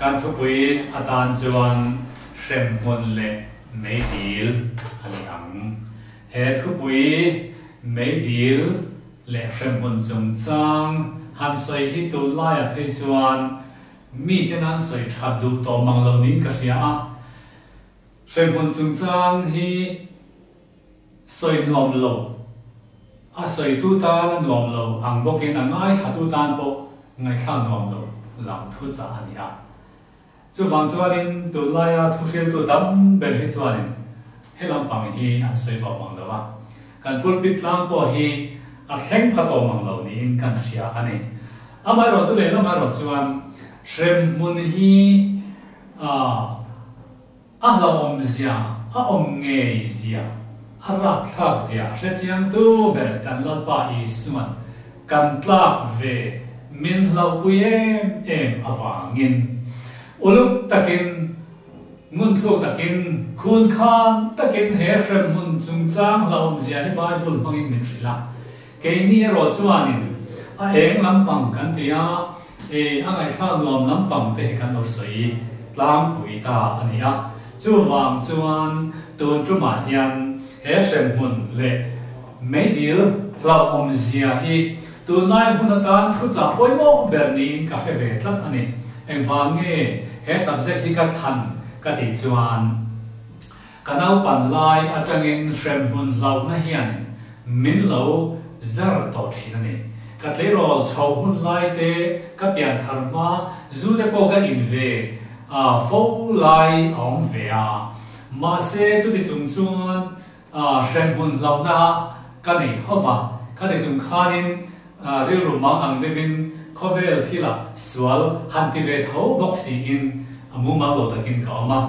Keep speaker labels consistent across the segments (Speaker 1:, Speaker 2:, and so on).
Speaker 1: Kan thupui atan chuan hremhmun leh meidil a ni ang. He thupui meidil leh hremhmun chungchang han sawi hi tunlaiah phei chuan miten an sawi that duh tawh mang lo niin ka hria a. Hremhmun chungchang hi sawi nuam lo, a sawitu tan a nuam lo ang bawkin a ngaithlatu tan pawh ngaihthlak nuam lo lam thuchah a ni a. Chuvang chuanin tunlaia thuhriltu tam ber hi chuanin he lampang hi an sawi tawh mang lo a, kan pulpit tlang pawh hi a thleng pha tawh mang lo niin kan hria a ni. Amaherawhchu lehlam erawh chuan hremhmun hi A hlauhawmzia, a awm ngeizia, a rakthlakzia hrechiangtu ber kan Lalpa Isuan kan tlak ve min hlauhpui em em avangin uluk takin, ngunthluk takin, khunkhan takin he hremhmun chungchang hlauhawmzia hi Bible hmangin min hrilh a. Keini erawh chuanin a eng lampang kan ti a, e, a ngaihthlak nuam lampang te hi kan lo sawi tlangpui ta a ni a. Chuvang chuan tun tumah hian he hremhmun leh meidil hlauhawmzia hi tunlai hun atan thuchah pawimawh ber niin ka hre ve tlat a ni. Engvang nge he subject hi ka thlan ka tih chuan, Ka naupan lai atangin hremhmun hlauhna hianin min lo zar tawh thin a ni. Ka tleirawl chhoh hun lai te, ka pian thar hma, zu te pawh ka in ve a fo lai a awm ve a. Mahse chuti chung chuan hremhmun hlauhna ka nei tho va, khati chung khanin Rilru mang ang deuhin khawvel thilah sual han ti ve tho bawk siin a mumal lo takin ka awm a.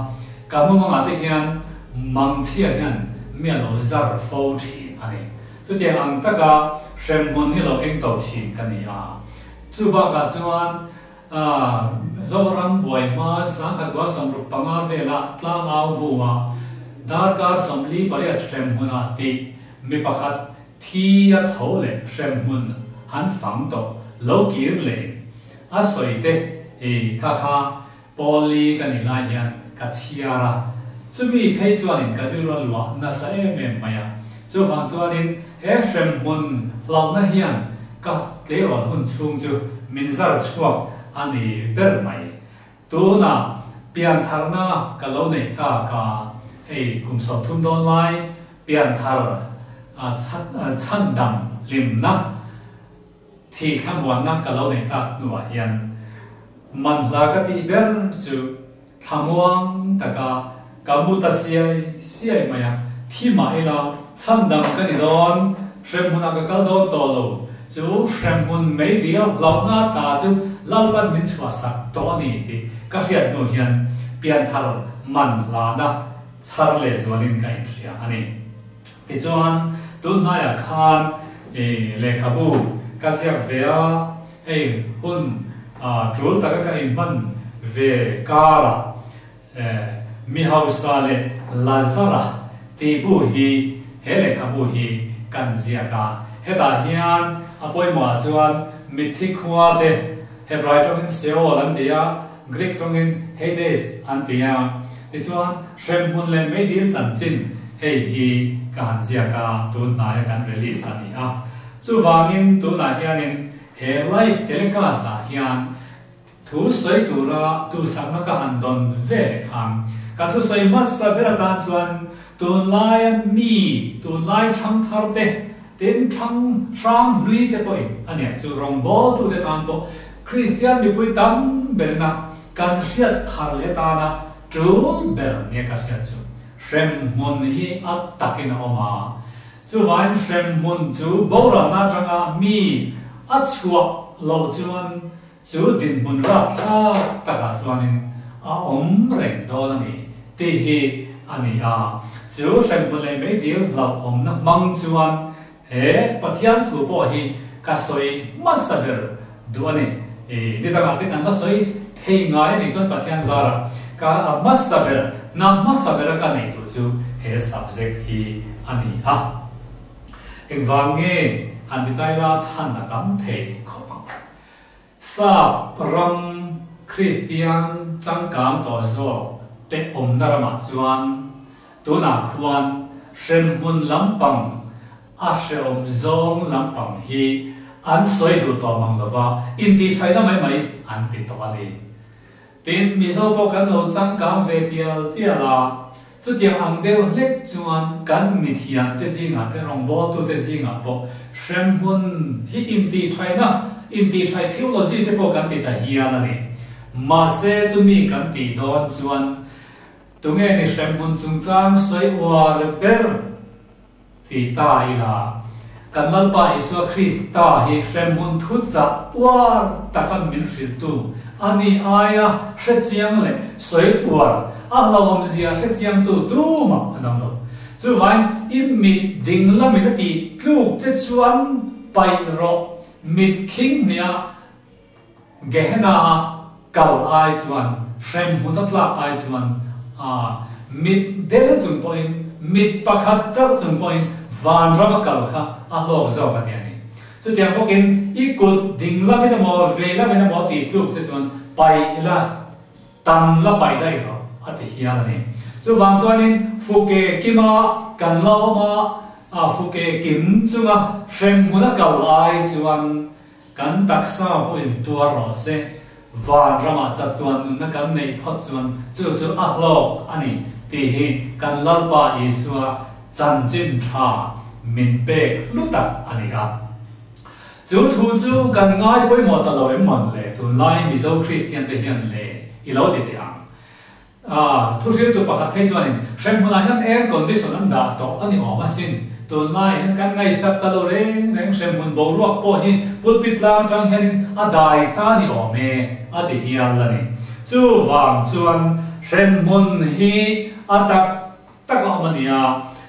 Speaker 1: Ka mumangah te hian mangchhia hian mi a lo zar fo thin a ni. Chutiang ang taka hremhmun hi lo eng to thin ka ni a. Chu bakah chuan Zoram buai hma 1965 vela tlangau bu-a darkar 48 hremhmunah tih mi pakhat Thi a tho leh hremhmun han fang tawh lo kir leh in a sawi te i kha kha Paul-i ka nih lai hian ka chhiar a, chumi phei chuanin ka rilru a luah nasa em em mai a, chuvang chuanin he hremhmun hlauhna hian ka tleirawl hun chhung chu min zar chhuak a ni ber mai. Tunah piantharna ka lo neih tak a, hei kum 30 dawn lai pianthar chhandam hlimna, thih thlamuanna ka lo neih tak hnuah hian manhla ka tih ber chu thlamuang taka ka mu ta siai siai mai a, thi mah ila chhandam ka ni dawn, hremhmunah ka kal dawn tawh lo, chu hremhmun meidil hlauhna tla chu Lalpan min chhuahsak tawh a ni tih ka hriat hnu hian pianthar manhlana chhar leh zualin ka inhria a ni. Tichuan, tun hnaiah khan lehkhabu ka ziak ve a, hei hun tul taka ka inhman ve karah Mi hausa leh Lazara tih bu hi he lehkhabu hi kan ziak a. Hetah hian a pawimawhah chuan mitthi khua te Hebrai tawngin Sheol an ti a, Greek tawngin Hades an ti a. Tichuan hremhmun leh meidil chanchin hei hi ka han ziak a, tun hnaia kan release a ni a. Chuvangin tunah hianin he live telecast-ah hian Thu sawi tura duhsakna ka han dawn ve leh khan, ka thusawi hmasa ber atan chuan tunlaia mi, tunlai thangthar te, tin thang hrang hlui te pawhin a niang chu rawngbawltute tan pawh Kristian mipui tam berina kan hriat thar leh tana tul ber nia ka hriat chu hremhmun hi a takin a awm a. Chuvain hremhmun chu boralna atanga mi a chhuah loh chuan Chu dinhmun rapthlak takah chuanin a awm reng dawn a ni tih hi a ni a. Chu hremhmun leh meidil hlauhawmna hmang chuan he Pathian thu pawh hi ka sawi hmasa ber duh a ni. I ni dangah te kan la sawi thei ngai a nih chuan Pathian zarah ka a hmasa ber, hna hmasa bera ka neih tur chu he subject hi a ni a. Engvang nge han ti taila chhan a tam thei khawp ang. Sap ram Kristian changkang tawh zawk te awmna ramah chuan tunah khuan hremhmun lampang a hrehawm zawng lampang hi an sawi duh tawh mang lova intihṭhaihna mai mai an ti tawh a ni. Tin, Mizo pawh kan lo changkang ve tial tial a, chutiang ang deuh hlek chuan kan mithiamte zingah te rawngbawltute zingah pawh hremhmun hi intihṭhaihna, intihṭhaih theology te pawh kan ti ta hial a ni. Mahse, chumi kan tih dawn chuan tunge ni hremhmun chungchang sawi uar ber? Ti ta ila, kan Lalpa Isua Krista hi hremhmun thuchah uar taka min hrilhtu a ni aia hrechiang leh sawi uar a hlauhawmzia hrechiangtu tumah an awm lo. Chuvain, i mit ding lamin a tih tluk che chuan paih rawh, mit khing hnia Gehenna-a kal ai chuan, hremhmun a tlak ai chuan, a mit del chung pawhin, mit pakhat chauh chung pawhin vanram a kal kha a hlawk zawk a ti a ni. Chutiang bawkin i kut ding lamin emaw vei lamin emaw tih tluk che chuan paih la, tan la paih daih rawh a ti hial a ni. Chuvang chuanin fuke kima kan la awm a, a fuke kim chunga hremhmun a kal ai chuan Kan taksa pawhin tuar rawh se, van ramah chatuan nunna kan neih phawt chuan chu chu a hlawk a ni tih hi kan Lalpa Isua chanchin tha min pek hlu tak a ni a. Chu thu chu kan ngai pawimawh ta lo em mawn le tunlai Mizo Kristian te hian le i lo ti teh ang. A thuhriltu pakhat phei chuanin hremhmunah hian air condition an dah tawh a ni awm asin. Tunlaiah hian kan ngaihsak ta lo reng reng hremhmun boruak pawh hi pulpit tlang atang hianin a dai ta ni awm e a ti hial a ni. Chuvang chuan hremhmun hi a tak tak a awm a ni a.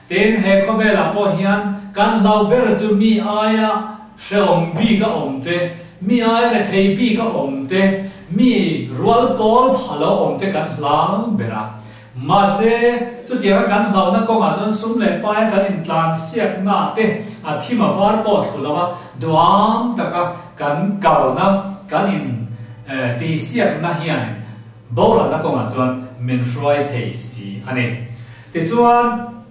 Speaker 1: Tin, he khawvelah pawh hian kan hlau ber chu mi aia hrehawm bik a awm te, mi aia rethei bik a awm te, mi rual pawl pha lo awm te kan hlau ber a. Mahse, chutianga kan hlauhna kawngah chuan sum leh paia kan intlansiakna te a thim a var pawh thlu lo a, duam taka kan kalna, kan in tihsiakna hianin Boralna kawngah chuan min hruai thei si a ni. Tichuan,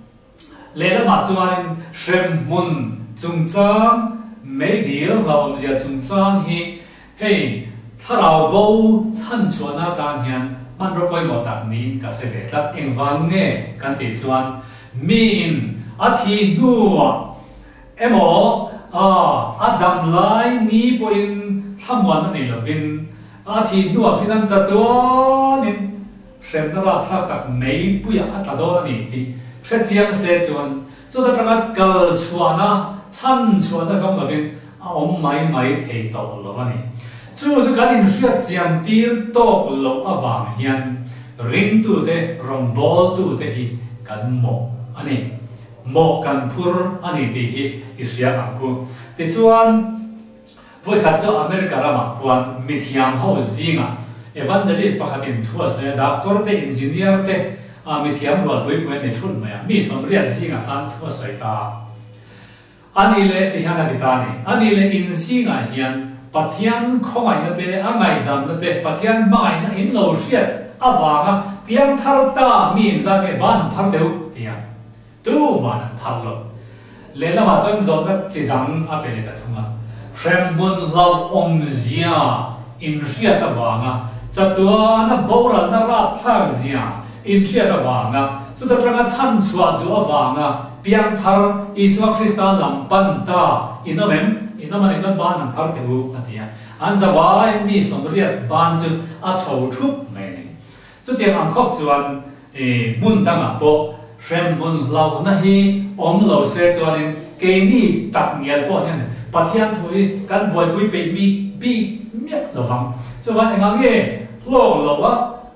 Speaker 1: lehlamah chuanin hremhmun chungchang, meidil hlauhawmzia chungchang hi hei thlarau bo chhanchhuahna atan hian hmanraw pawimawh tak niin ka hre ve tlat. Engvang nge kan tih chuan miin a thih hnuah emaw a dam lai ni pawhin thlamuan a nei lovin A thih hnuah khi chuan chatuanin hremna rapthlak tak meipuiah a tla dawn a ni tih hre chiang se chuan chuta tanga kal chhuahna, chhan chhuahna zawng lovin a awm mai mai thei tawh lo a ni. Chu chu kan inhriat chian tir tawk loh avang hian ringtute, rawngbawltute hi kan mawh a ni. Mawh kan phur a ni tih hi i hria ang u. Tichuan. Vawikhat chu America ramah khuan mithiam ho zingah evangelist pakhatin thu a sawi a, doctor te, engineer te ah mithiam rualpui pui an ni thulh mai a, mi 80 zingah khan thu a sawi ta a. A nih leh ti hian a ti ta a ni. A nih leh in zingah hian Pathian khawngaihna te, a ngaihdamna te, Pathian hmangaihna in lo hriat avanga piangthar ta mi inzat nge ban an phar deuh ti a. Tuman an phal lo. Lehlamah chuan zawhna chi dang a pe leh ta thung a. Hremhmun hlauhawmzia inhriat avanga chatuana boralna rapthlak zia inhriat avanga chuta tanga chhanchhuah duh avanga piangthar Isua Krista lam pan ta in awm em? In awm a nih chuan ban an thar teh u a ti a. An zavaiin mi 80 ban chu a chho thup mai a ni. Chutiang ang khawp chuan hmun dangah pawh hremhmun hlauhna hi awm lo se chuanin keini tak ngial pawh hian Pathian thu hi kan buaipui peih bik bik miah lo vang. Chuvan engah nge hlawk lo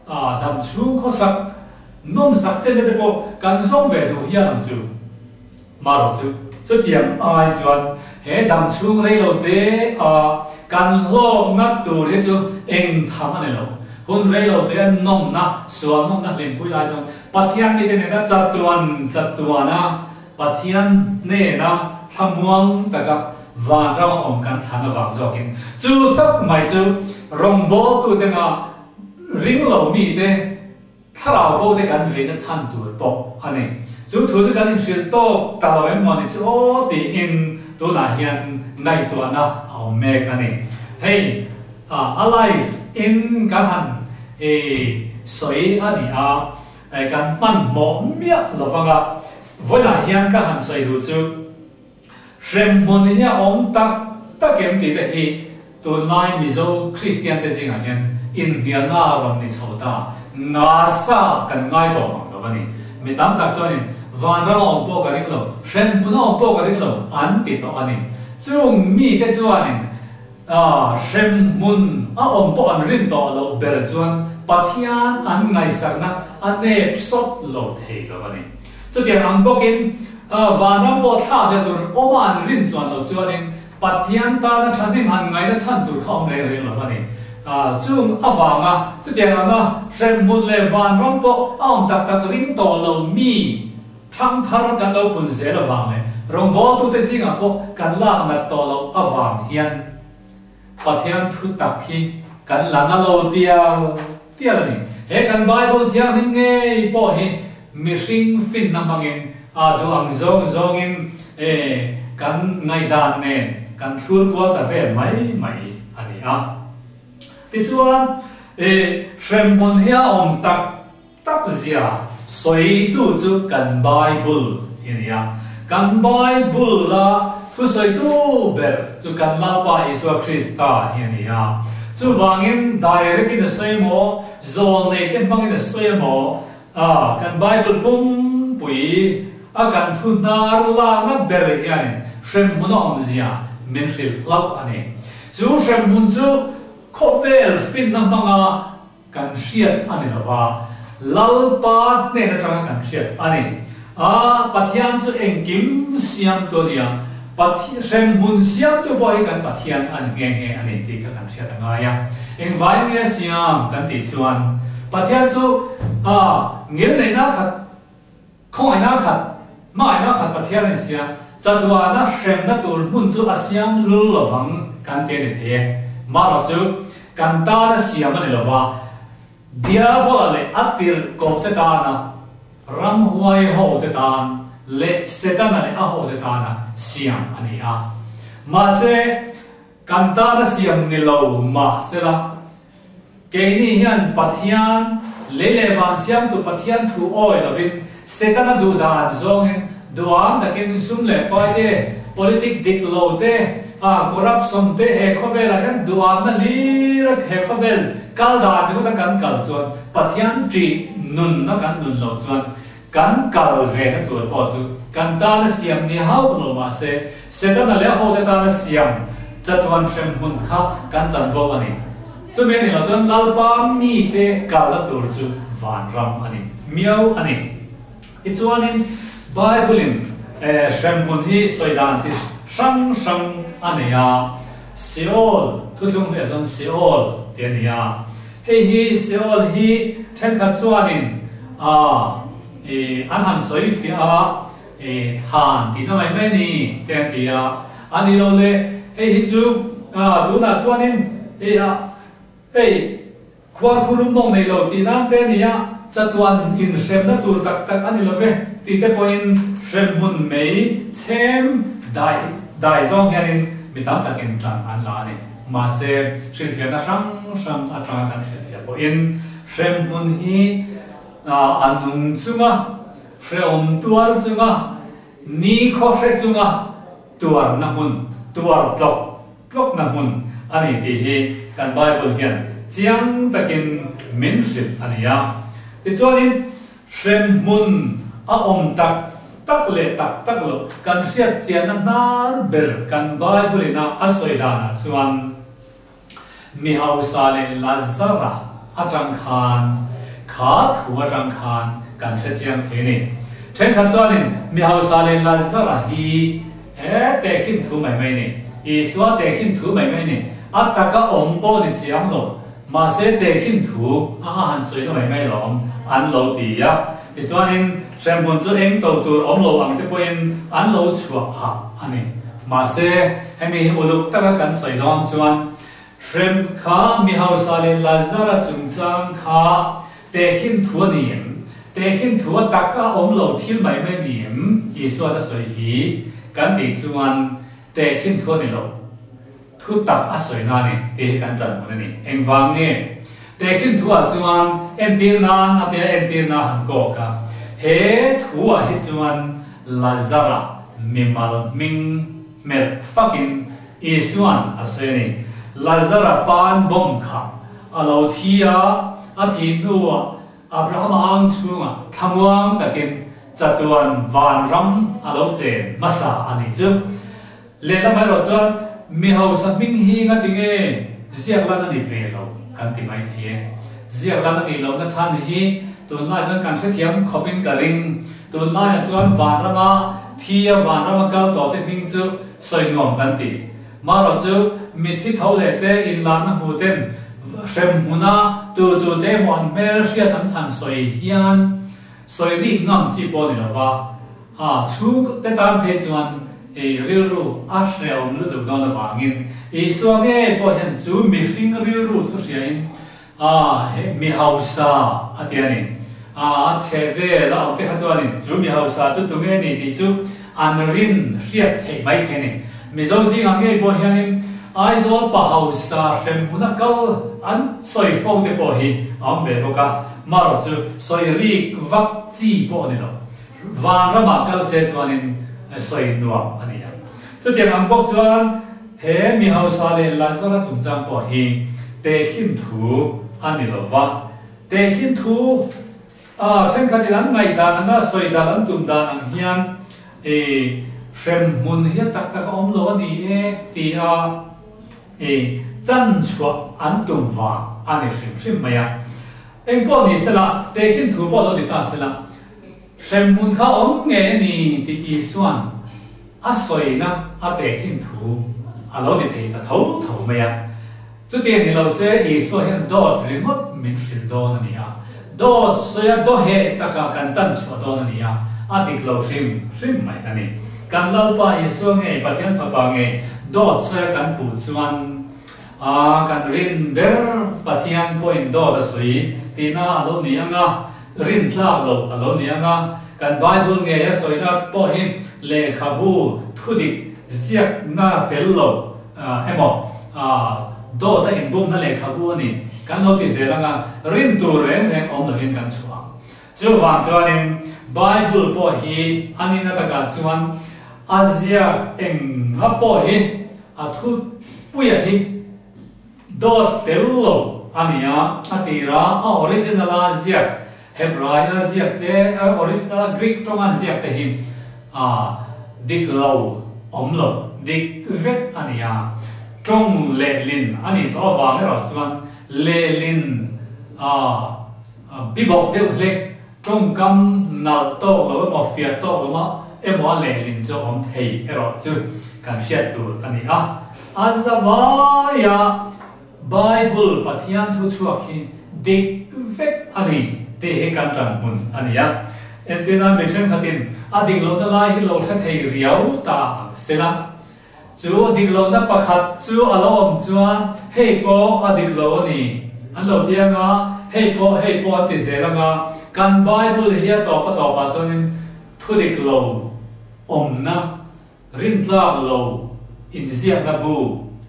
Speaker 1: a dam chhung khawsak nawmsak chen te pawh kan zawng ve duh hial ang chu. Marawh chu chutiang ai chuan he dam chhung rei lo te a kan hlawkna tur hi chu eng tham a ni lo. Hun rei lo te a nawmna, sual nawmna hlimpui ai chuan Pathian mite nena chatuan chatuan a Pathian hnena thlamuang taka vanram a awm kan thlan avang zawkin chu tak mai chu rawngbawltute na. Ring lo mite thlarau bo te kan veina chhan tur pawh a ni. Chu thu chu kan inhrilh tawk ta lo em maw ni chu aw tiin tunah hian ngaihtuahna a awm mek a ni. Hei a live in kan han sawi a ni a, kan hmanhmawh miah lovanga vawiinah hian ka han sawi duh chu, Hremhmun hi a awm tak tak em tih te hi tunlai Mizo Kristian te zingah hian inhnialna a rawn ni chho ta. Ngasa kan ngai tawh mang lo a ni. Mi tam tak chuanin vanram a awm pawh ka ring lo, hremhmun a awm pawh ka ring lo an ti tawh a ni. Chung mite chuanin hremhmun a awm pawh an rin tawh loh ber chuan Pathian an ngaihsakna a nep sawt lo thei lo a ni. Chutiang ang bawkin vanram pawh thlak leh tur awma an rin chuan loh chuanin Pathian tana thahnem han ngaihna chhan tur kha awm reng reng lo a ni. Chung avanga chutiang anga hremhmun leh vanram pawh a awm tak tak ring tawh lo mi thangthar kan lo pun zel avang leh rawngbawltute zingah pawh kan lak nat tawh loh avang hian Pathian thu tak hi kan la na lo tial tial a ni. He kan Bible thianghlim ngei pawh hi mihring finna hmangin a duh ang zawng zawngin kan ngaihdan nen kan thlur kual ta vel mai mai a ni a. Tichuan, hremhmun hi a awm tak tak zia sawitu chu kan Bible hi a ni a. Kan Bible a thusawitu ber chu kan Lalpa Isua Krista hi a ni a. Chuvangin direct in a sawi emaw, zawlnei te hmangin a sawi emaw, kan Bible pumpui a kan thu hnar lakna ber hianin hremhmun a awmzia min hrilh hlauh a ni. Chu hremhmun chu khawvel finna hmanga Kan hriat a ni lova, Lalpa hnen atanga kan hriat a ni. A, Pathian chu engkim siamtu a ni a, hremhmun siamtu pawh hi kan Pathian a ni nghe nghe a ni tih kha kan hriat a ngai a. Engvai nge siam kan tih chuan Pathian chu a, ngilneihna khat, khawngaihna khat, hmangaihna khat Pathian a ni sia, chatuahna hremna tur hmun chu a siam lul lovang kan ti a ni thei e. Marawh chu Kan tana siam a ni lova, Diabola leh a tirhkohte tana, ramhuai hote tan leh Setana leh a hote tana siam a ni a. Mahse, kan tana siam ni lo mah sela, keini hian Pathian, lei leh van siamtu Pathian thu awi lovin Setana duhdan zawngin duham takin sum leh pai te, politic dik lo te, a corruption te he khawvelah hian duhamna hlir a he khawvel kal dan ringawt a kan kal chuan Pathian ṭih nunna kan nun loh chuan kan kal ve na tur pawh chu kan tana siam ni hauh lo mah se Setana leh a hote tana siam chatuan hrem hmun kha kan chanvo a ni. Chumi a nih loh chuan Lalpa mite kalna tur chu vanram a ni miau a ni. Tichuanin Bible-in hremhmun hi sawi dan chi hrang hrang a nei a, Seol thuthlung hnuaiah chuan Seol tih a ni a. Hei hi Seol hi thenkhat chuanin an han sawi fiah a, thlan tihna mai mai a ni te an ti a. A ni lo le, hei hi chu tunah chuanin hei Khuarkhurum mawng nei lo tih nan te a ni a, chatuan inhremna tur tak tak a ni lo ve tih te pawhin hremhmun mei chhem dai dai zawng hianin mi tam takin tan an la a ni. Mahse, hrilhfiahna hrang hrang atanga kan hrilhfiah pawhin hremhmun hi a nung chunga, hrehawm tuar chunga, ni khaw hre chunga tuarna hmun, tuar tlawk Tlawkna hmun a ni tih hi kan Bible hian chiang takin min hrilh a ni a. Tichuanin, hremhmun a awm tak tak leh tak tak loh kan hriat chianna hnar ber kan Bible ina a sawi danah chuan mi hausa leh Lazara atang khan kha thu atang khan kan hre chiang thei a ni. Thenkhat chuanin mi hausa leh Lazara hi He tehkhin thu mai mai ni. Isua tehkhin thu mai mai ni. A taka awm pawh ni chiang lo. Mahse tehkhin thu a a han sawina mai mai lo awm an lo ti a. Tichuanin hremhmun chu eng to tur awm lo ang te pawhin an lo chhuah phah a ni. Mahse hemi hi uluk taka kan sawi dawn chuan. Hrem kha mi hausa leh Lazara chungchang kha tehkhin thu a ni em? Tehkhin thu a tak a awm lo thil mai mai ni em? Isuan a sawi hi kan tih chuan tehkhin thu a ni lo. Thu tak a sawi na a ni tih hi kan ṭan hmun a ni. Engvang nge? Tehkhin thu ah chuan entir nan a tia entir na han kawk a. He thu ah hi chuan Lazara mimal hming hmelh fakin Isuan a sawi a ni. Lazara pa'n bomb kha a lo thi a, a thih hnuah Abrahama ang chhungah thlamuang takin chatuan vanram a lo chen hmasa a nih chu. Lehlam erawh chuan mi hausa hming hi ngati nge ziak lan a ni ve lo kan ti mai thei e. Ziak lan a nih lohna chhan hi tunlai chuan kan hrethiam khawpin ka ring. Tunlaiah chuan vanrama thi a vanrama kal tawhte hming chu Sawi nuam kan ti. Marawh chu mitthi tho leh te inlarna hmu ten hrem hmuna tu tu te emaw an hmel hriat an chhan sawi hian sawi rik ngam chi pawh ni lova, a chhung te tan phei chuan ei rilru a hrehawm lutuk dawn avangin Isua ngei pawh hian chu mihring rilru chu hriain A, he mi hausa a ti a ni. A, a chhe vel a awm te kha chuanin chu mi hausa chu tunge ni tih chu an rin hriat theih mai thei a ni. Mizo zingah ngei pawh hianin Aizawl pa hausa hrem hmuna kal an sawi fo te pawh hi a awm ve bawk a, marawh chu sawi rik vak chi pawh a ni lo. Vanramah kal se chuanin sawi nuam a ni ang. Chutiang ang bawk chuan he mi hausa leh Lazara chungchang pawh hi tehkhin thu a ni lo va. Tehkhin thu a thenkhatin an ngaihdan anga sawi dan an tum dan ang hian i hrem hmun hi a tak tak a awm lo a ni e tia i chan chhuah an tum vang a ni hrim hrim mai a. Engpawh ni sela, tehkhin thu pawh lo ni ta sela, Hremhmun kha awm ngei a ni tih Isua'n a sawina a tehkhin thu a lo ti thei ta tho tho mai a. Chutiang ni lo se Isua hian dawt ringawt min hrilh dawn a ni a, dawt sawia dawheh taka kan chan chhuah dawn a ni a, a dik lo hrim hrim mai a ni. Kan Lalpa Isua ngei, Pathian Fapa ngei dawt sawia kan puh chuan a kan rin ber Pathian pawhin dawt a sawi tihna a lo ni ang a, Rin tlak loh a lo ni ang a, kan Bible ngei a sawina pawh hi lehkhabu thudik ziakna tel lo emaw dawt a inbumna lehkhabu a ni kan lo ti zel ang a, rin tur reng reng awm lovin kan chhuah ang. Chuvang chuanin Bible pawh hi a nihna takah chuan a ziak enga pawh hi a thupuia hi Dawt tel lo a ni a, a tir a, a original a ziak Hebrai a ziak te, a original a Greek tawng an ziak te hi a dik lo awm lo, dik vek a ni a. Tawng lehlin a nih tawh avang erawh chuan lehlin a bibawk deuh hlek, tawngkam nalh tawk lo emaw fiah tawk lo mah emaw a lehlin chu awm thei erawh chu kan hriat tur a ni a. A zavaia Bible Pathian thu chhuak hi dik vek a ni tih hi kan ṭan hmun a ni a. Entirna mi ṭhenkhatin a dik lohna lai hi lo hre thei riau ta ang sela. Chu a dik lohna pakhat chu a lo awm chuan hei pawh a dik lo a ni an lo ti ang a, hei pawh hei pawh an ti zel ang a. Kan Bible hi a tawp a tawpah chuanin thu dik lo awmna Rintlak lo inziakna bu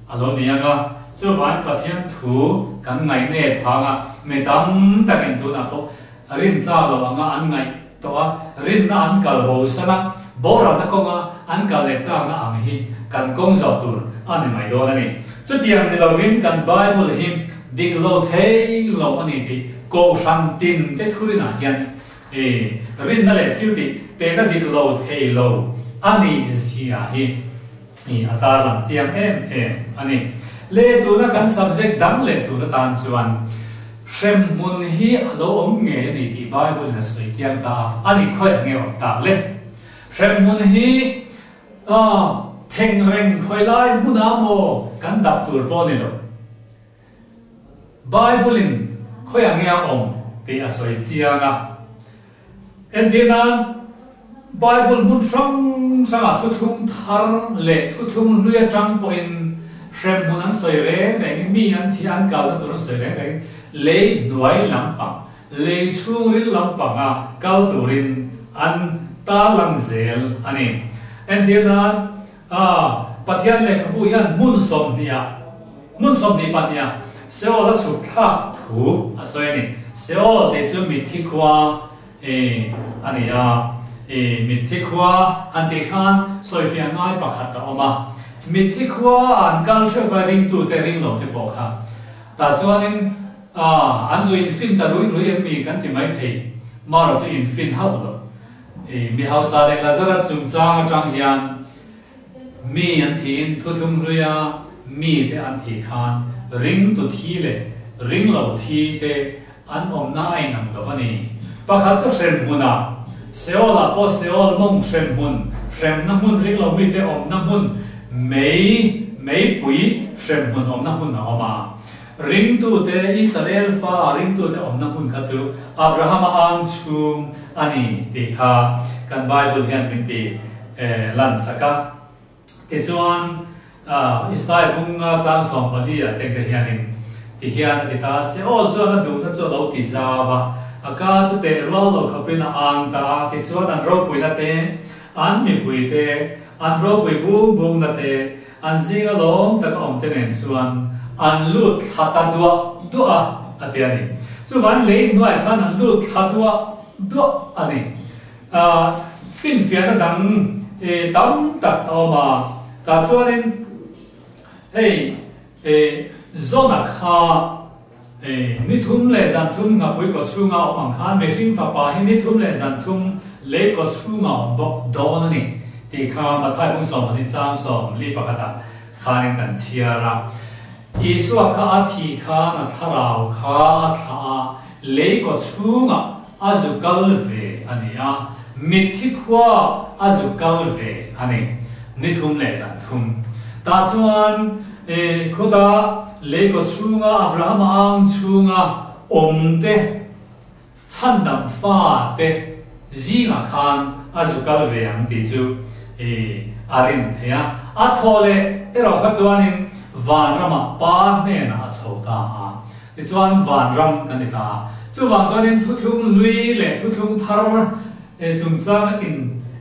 Speaker 1: a lo ni ang a, chuvangin Pathian thu kan ngaihnep phang a, mi tam takin tunah pawh rintlak lo anga an ngaih tawh a, rinna an kal bo san a, boralna kawnga an kal leh takna ang hi kan kawng zawh tur a ni mai dawn a ni. Chutiang ni lovin kan Bible hi dik lo thei lo a ni tih Kohhran tin te thurinah hian I rinna leh thil tih tehna dik lo thei lo a nih zia hi i a tarlang chiang em em a ni. Le tuna kan subject dang leh tur atan chuan hremhmun hi a lo awm ngei a ni tih Bible in a sawi chiang ta a, a ni khawiah nge awm tak le? Hremhmun hi thengreng khawi lai hmunah maw kan dap tur pawh a ni lo. Bible-in khawiah nge a awm tih a sawi chiang a. Entir nan, Bible hmun hrang hrangah thuthlung thar leh thuthlung hlui atang pawhin Hremhmun an sawi reng rengin mi an thi an kalna tur an sawi reng rengin lei hnuai lampang, lei chhungril lampanga kal turin an tarlang zel a ni. Entir nan, a Pathian lehkhabu hian hmun sawmhniha, hmun 22 ah Seol a chhuk thlak thu a sawi a ni. Seol tih chu mitthi khua e a ni a, e mitthi khua han tih khan sawifiah ngai pakhat a awm a. Mitthi khua an kal theuh vai ringtute ring lo te pawh kha tah chuanin a an zu infin ta ruih ruih em mi kan ti mai thei, marawh chu infin hauh lo. E mi hausa leh Lazara chungchang atang hian mi an thiin thuthlung hluia mite an thih khan ringtu thi leh ringlo thi te An awmna a inang lo a ni. Pakhat chu hrem hmunah, Seol-ah pawh Seol mawng hrem hmun, hremna hmun ring lo mite awmna hmun, mei, meipui hrem hmun awmna hmun a awm a. Ringtute, Israel fa ringtute awmna hmun kha chu Abrahama ang chhung a ni tih kha kan Bible hian min ti lansak a. Tichuan, Isai bunga chang 14 ah tengte hianin ti hian a ti ta a, Seol chuan a duhna chu a lo ti zau a, a ka chu teh rual lo khawpin a ang ta a, tichuan an ropuina te, an mipui te, an ropui bung bungna te, an zinga lawm taka awm te nen chuan an lut thla ta duah duah a, a ti a ni. Chuvangin lei hnuaiah khan an lut thla duah duah a ni. Finfiahna dang tam tak a awm a, tah chuanin hei Zona kha ni thum leh zan thum nghapui kaw chhunga awm ang khan mihring fapa hi ni thum leh zan thum lei kaw chhunga awm bawk dawn a ni tih kha Mathai bung 12 chang 41ah khanin kan chhiar a. Isua kha a thih khan a thlarau kha a thlah a, lei kaw chhungah a zu kal ve a ni a, mitthi khua a zu kal ve a ni, ni thum leh zan thum. Tah chuan e, khuta lei kaw chhunga Abrahama ang chhunga awm te, chhandam fa te zingah khan a zu kal ve ang tih chu e, a rin thei a. A thaw leh erawh kha chuanin vanramah pa hnenah a chho ta a. Tichuan vanram kan ni ta. Chuvang chuanin thuthlung lui leh thuthlung thar chungchanga in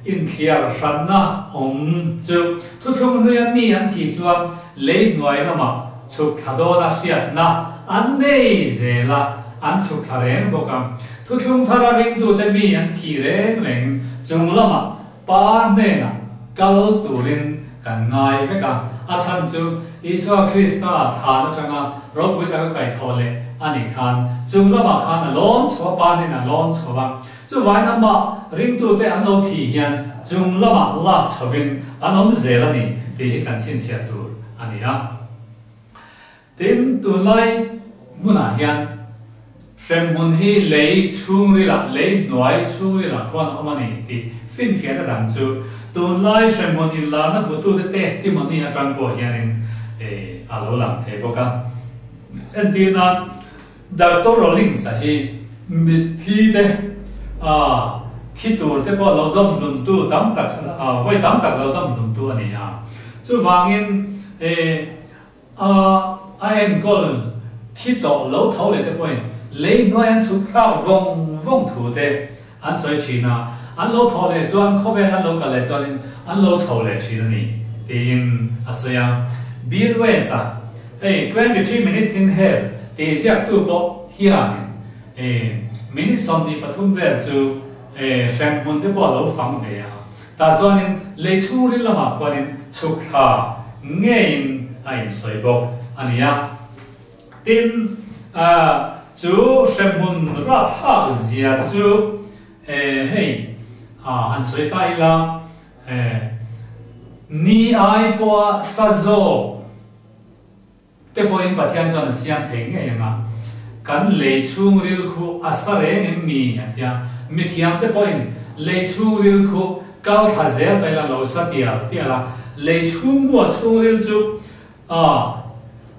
Speaker 1: inthliar hranna awm chu thuthlung hluia mi an thih chuan lei hnuai lamah chhuk thla dawna hriatna an nei zel a, an chhuk thla reng bawk a. Thuthlung thara ringtute mi an thih reng rengin chung lamah Pa hnenah kal turin kan ngai vek a, a chhan chu Isua Krista thlan atanga ropui taka kaihthawh leh a nih khan chung lamah khan a lawn chho a, Pa hnenah a lawn chho a. Chuvain amah ringtute an lo thih hian chung lamah lak chhovin an awm zel a ni tih hi kan chhinchhiah tur a ni a. Tin, tunlai hmunah hian hremhmun hi lei chhungrilah, lei hnuai chhungrilah khuan a awm a ni tih finfiahna dang chu tunlai hremhmun inlarna hmutute testimony atang pawh hianin a lo lang thei bawk a. Entir nan, Doctor Rawlings-a hi mitthi te, thi tur te pawh lo dawm hlumtu tam tak, vawi tam tak lo dawm hlumtu a ni a. Chuvangin, A a enkawl thi tawh lo tho leh te pawhin lei hnuai an chhuk thlak vawng vawng thu te an sawi thin a, an lo thawh leh chuan khawvel an lo kal leh chuanin an lo chho leh thin a ni tiin a sawi a. Bill West-a hei 23 Minutes in Hell tih ziaktu pawh hianin minute 23 vel chu hremhmun te pawh a lo fang ve a. Tah chuanin lei chhungril lamah khuanin chhuk thla ngeiin a insawi bawk a ni a. Tin, chu hremhmun rapthlak zia chu hei han sawi ta ila, ni ai pawha sa zawk, Te pawhin Pathian chuan a siam thei ngei ang a, kan lei chhungril khu a sa reng em mi? a ti a. Mithiam te pawhin lei chhungril khu kal thla zel ta ila lo sa tial tial a, lei chhungmua chhungril chu a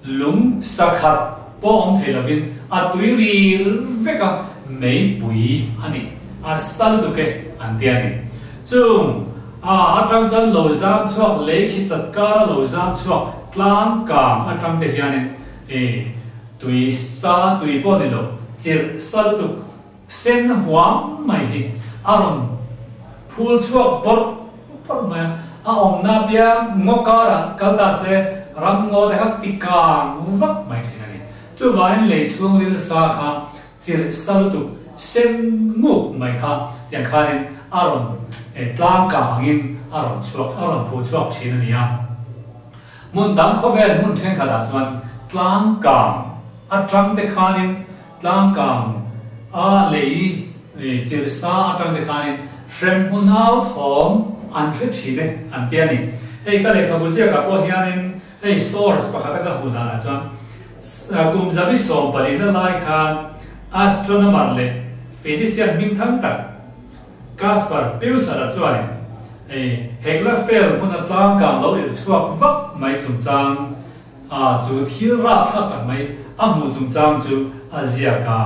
Speaker 1: lung sa khat pawh awm thei lovin a tui ril vek a, meipui a ni, a sa lutuk e an ti a ni. Chung a atang chuan lo zam chhuak lei khi chat kara lo zam chhuak. Tlang kang atang te hianin e tui sa tui pawh ni lo chirh sa lutuk sen huam mai hi a rawn phul chhuak bawrh bawrh mai a, a awmna apiang ngaw karah kal ta se ram ngaw te kha ti kang vak mai thin a ni. Chuvangin lei chhungril sa kha chirh sa lutuk sen nguk mai kha tiang khanin a rawn tlang kang angin a rawn chhuak a rawn phu chhuak thin a ni a. Hmun dang khawvel hmun thenkhatah chuan tlang kang atang te khanin tlang kang a lei chirh sa atang te khanin hrem hmun au thawm an hre thin e an ti a ni. Hei ka lehkhabu ziakah pawh hianin Hei source pakhata ka hmuh danah chuan kum zabi sawmpalina lai khan astronomer leh physician hmingthang tak Caspar Peuser-a chuanin hei Hekla fel hmuna tlangkang lo irh chhuak vak mai chungchang a chu thil rapthlak tak mai a hmuh chungchang chu a ziak a.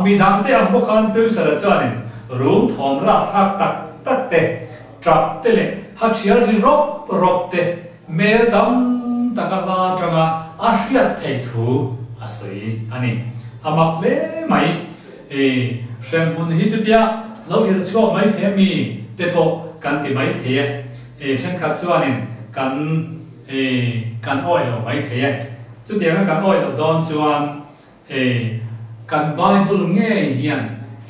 Speaker 1: Midangte ang bawk khan Peuser-a chuanin rum thawm rapthlak tak tak te, tap te leh ha thial ri rawp rawp te Hmel tam taka hla atanga a hriat theih thu a sawi a ni. A mak hle mai. E, hremhmun hi chutia lo irh chhuak mai thei ami te pawh kan ti mai thei e. E, thenkhat chuanin kan e, kan awih lo mai thei e. Chutianga kan awih loh dawn chuan e, kan Bible ngei hian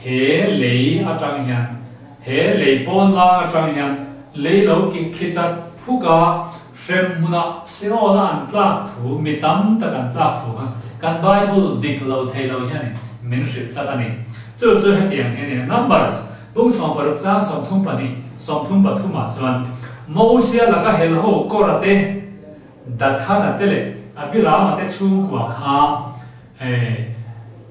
Speaker 1: he lei atang hian, he lei pawn lang atang hian lei lo kik khi chat phuk a, hrem hmunah Seol-a an tlak thu, mi tam tak an tlak thu kha kan Bible dik lo thei lo hianin min hrilh tlat a ni. Chu chu hetiang hi a ni a, Numbers bung 16 chang 32, 33 ah chuan Mosia laka helho Kora te, Dathana te leh Abirama te chhungkua kha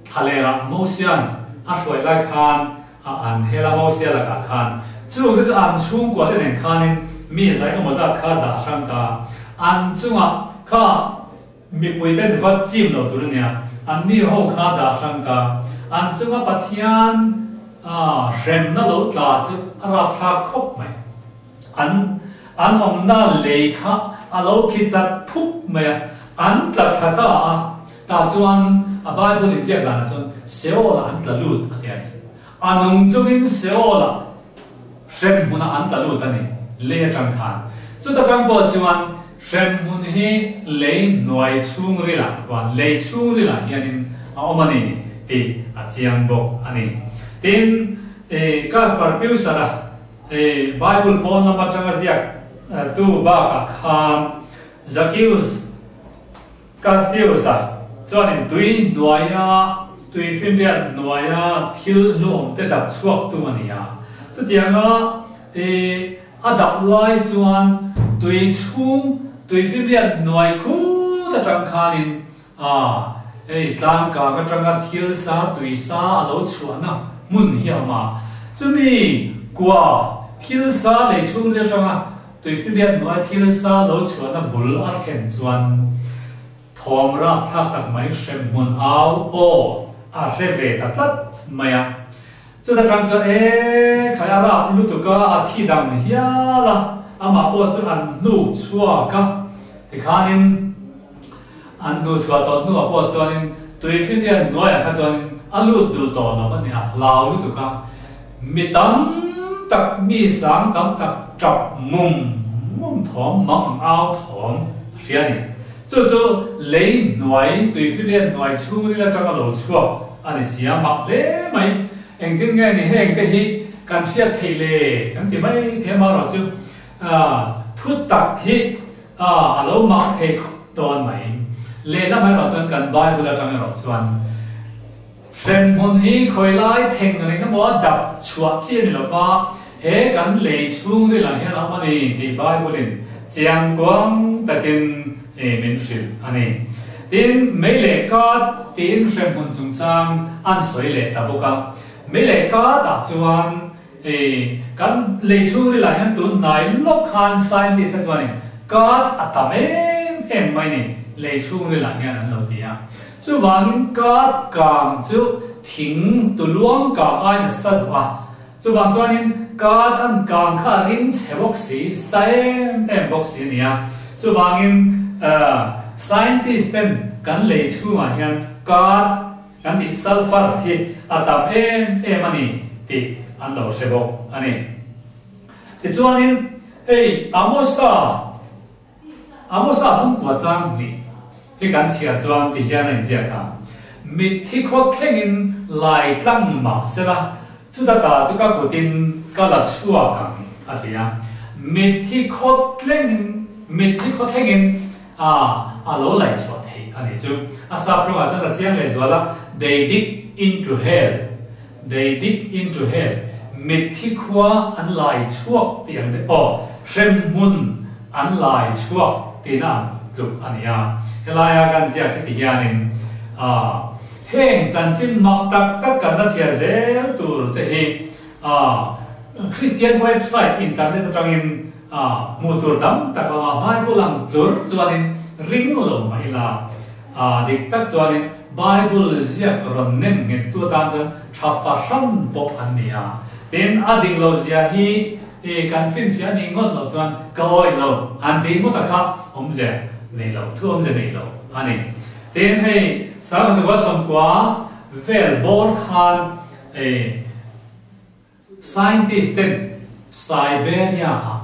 Speaker 1: thlalera Mosia'n a hruai lai khan a an hel a, Mosia lakah khan chungte chu an chhungkua te nen khanin mi zai emaw zat kha dah hrang ta a, an chungah kha mipui ten va chim lo tur a nia, an mi ho kha dah hrang ta, an chunga Pathian hremna lo tla chu a rapthlak khawp mai. An an awmna lei kha a lo khi chat phup mai a, an tla thla ta a, tah chuan a Bible inziak danah chuan Seol-ah an tla lut a ti a ni. A nung chungin Seol-ah hrem hmunah an tla lut a ni, lei atang khan. Chuta tang pawh chuan hrem hmun hi lei hnuai chhungrilah khuan lei chhungrilah hianin a awm a ni tih a chiang bawk a ni. Tin, Caspar Peuser-a Hei Bible pawn lam atanga ziak tu bakah khan Zacchaeus Castius-a chuanin tui hnuaia tui finriat hnuaia thil hluawm te dap chhuak tu a ni a. Chutianga i a dap lai chuan tui chhung tui finriat hnuai khut atang khanin a hei tlang kang atanga thil sa tui sa a lo chhuahna hmun hi a awm a, chumi kua thil sa lei chhungril atanga tuifinriat hnuai thil sa lo chhuahna bul a thlen chuan thawm rapthlak tak mai hrem hmun au aw a hre ve ta tlat mai a. Chuta tang chuan e khai a rap lutuk a, a thi dang hial a, amah pawh chu an hnuk chhuak a, tikhanin An hnu chhuah tawh hnuah pawh chuanin tuifinriat hnuaiah kha chuanin a lut duh tawh lo a ni, a hlau lutuk a. Mi tam tak, mi sang tam tak tap mum mum thawm, mang ang au thawm a hria a ni. Chu chu lei hnuai, tuifinriat hnuai chhungril atanga lo chhuak a ni si a, mak hle mai. Engtin nge ni heng te hi kan hriat theih le kan ti mai thei amaherawh chu thu tak hi A, a lo mak thei khawp dawn mai. Lehlam erawh chuan kan Bible atang erawh chuan hremhmun hi khawi lai theng reng emaw a dap chhuah chi a ni lova, he kan lei chhungrilah hian a awm a ni tih Bible-in chiang kuang takin min hrilh a ni. Tin, mei leh kat tiin hremhmun chungchang an sawi leh ta bawk a. Mei leh katah chuan Hei kan lei chhungril ah hian tun hnai lawk khan scientist te chuanin kar a tam em em mai ni lei chhungril ah hian an lo ti a. Chuvangin kar kang chu thing tuluang kang aiin a sa duh a. Chuvang chuanin kar an kang kha a rim chhe bawk si, sa em em bawk si a ni a. Chuvangin scientist ten kan lei chhungah hian kar kan tih sulphur hi a tam em em a ni tih an lo hre bawk a ni. Tichuanin hei Amosa Amosa bungkua chang hnih hi kan chhiar chuan ti hian a inziak a, Mitthi khawt thlengin lai tlang mah sela, chuta ta chu ka kutin ka la chhuak ang, a ti a. Mitthi khawt thlengin, mitthi khaw thlengin a a lo lai chhuah theih a nih chu. A sap tawngah chuan a chiang lehzual a, They dig into hell, they dig into hell, mitthi khua an lai chhuak tih ang te, aw, hremhmun an lai chhuak tihna ang tluk a ni a. Helaia kan ziak hi ti hianin, ah, heng chanchin mak tak tak kan la chhiar zel tur te hi, ah, Kristian website internet atangin, ah, hmuh tur tam tak a awm a, Bible ang tlur chuanin ring lo mah ila, ah, dik tak chuanin Bible ziak rawn nem nghet tu atan chuan tha fahran pawh an ni a. Tin, a dik lo zia hi i kan finfiah nih ngawt loh chuan ka awih lo an tih ngawt a kha awmze nei lo, thu awmze nei lo a ni. Tin, hei Sangha 90 vel bawr khan i Scientist ten Siberia ah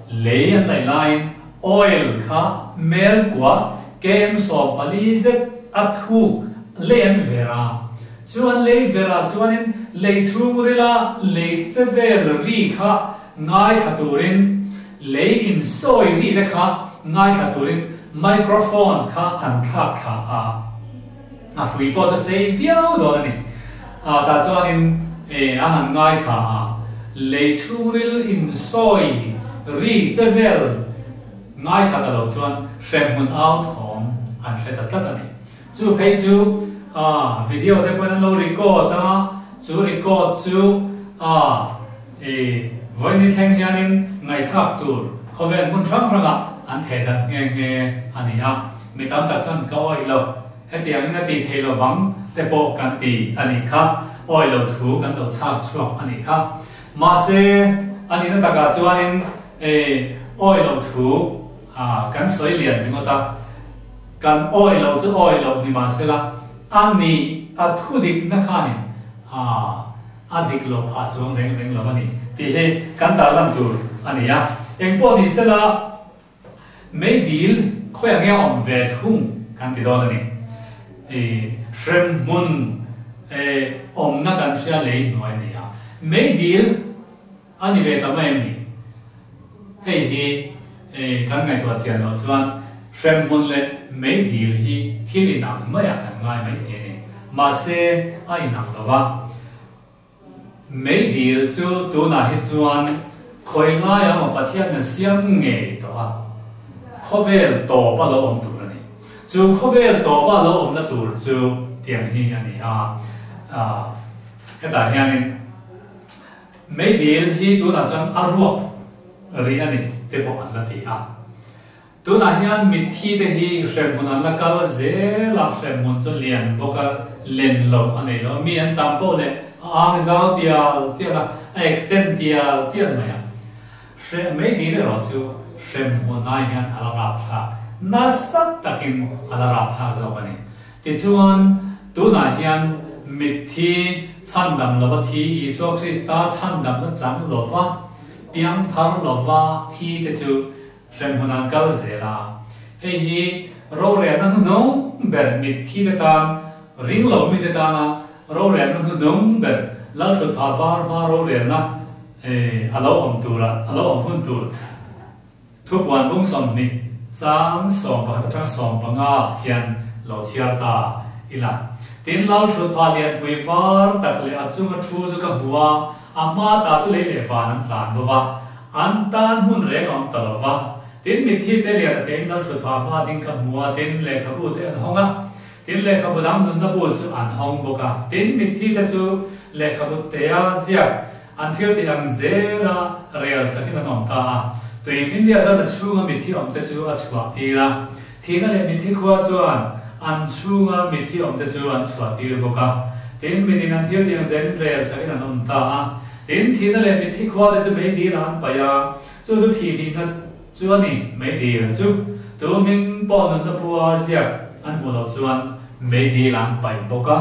Speaker 1: lei an laih laiin oil kha mel kua km 14 zet a thuk lei an ver a. Chu an lei ver ah chuanin lei chhungrila lei che vel ri kha ngaithla turin lei insawi ri te kha ngaithla turin microphone kha an thlak thla a. A hrui pawh chu sei viau dawn a ni. A tah chuanin e a han ngaithla a, lei chhungril insawi ri che vel ngaithla ta lo chuan hremhmun au thawm an hre ta tlat a ni. Chu phei chu a video te pawhin an lo record a, chu record chu a e vawiin thleng hianin ngaihthlak tur khawvel hmun hrang hrangah an theh darh nghe nghe a ni a. Mi tam tak chuan ka awih lo. Hetiangin a ti thei lovang te pawh kan ti a nih kha, awih lo thu kan lo chhak chhuak a nih kha. Mahse, a nihna takah chuanin e awih lo thu kan sawi lian ringawt a, kan awih lo chu awih loh ni mahsela a nih a thu dikna khanin a dik loh phah chuang reng reng lo a ni tih hi kan tarlan tur a ni a. Engpawh ni sela, Meidil khawiah nge a awm ve thung kan ti dawn a ni. I hremhmun awmna kan hria lei hnuai a ni a. Meidil a ni ve ta mai em ni? Hei hi kan ngaihtuah chian loh chuan hremhmun leh meidil hi thil inang maiah kan ngai maithei a ni. Mahse a inang lo va. Meidil chu tunah hi chuan khawi ngaia maw Pathian a siam ngei tawh a, khawvel tawpa lo awm tur a ni. Chu khawvel tawpa lo awmna tur chu tiang hi a ni a, hetah hianin meidil hi tunah chuan a ruak rih a ni te pawh an la ti a. Tunah hian mitthi te hi hremhmun an la kal zel a, hremhmun chu lian bawk a, len loh a nei lo a, mi an tam poh leh a ang zau tial tial a, a extend tial tial mai a. Hre mai dil erawh chu hremhmun ai hian a la rapthlak nasa takin a la rapthlak zawk a ni. Tichuan, tunah hian mitthi chhandam lova thi Isua Krista chhandamna chang lova piangthar lova thi te chu Hremhmun an kal zel a, hei hi rorelna hnuhnung ber mitthi te tan, ring lo mite tana rorelna hnuhnung ber Lalthutphah var hma rorelna a lo awm tura a lo awm hun tur thupuan bung 20 chang 11 atang 15 hian lo chhiar ta ila. Tin, Lalthutphah lianpui var tak leh a chunga thu chu ka hmu a, a hma ta chu lei leh van an tlan bo va, An tan hmun reng a awm ta lo va, tin mitthi te lian a tein lalthut phah hma ding ka hmu a, tin lehkhabu te an hawng a, tin lehkhabu dang nunna bu chu an hawng bawk a, tin mitthi te chu lehkhabu tea ziak an thil tih ang zela rel sakin an awm ta a, tui finria chuan a chhunga mitthi awm te chu a chhuah tir a, thihna leh mitthi khua chuan an chhunga mitthi awm te chu an chhuah tir bawk a, tin mitin an thil tih ang zelin rel sakin an awm ta a. Tin, thihna leh mitthi khua te chu meidil ah an paih a, chu chu thih hnihna chu a ni, meidil chu. Tu hming pawh nunna bua ziak an hmuh loh chuan meidil an paih bawk a.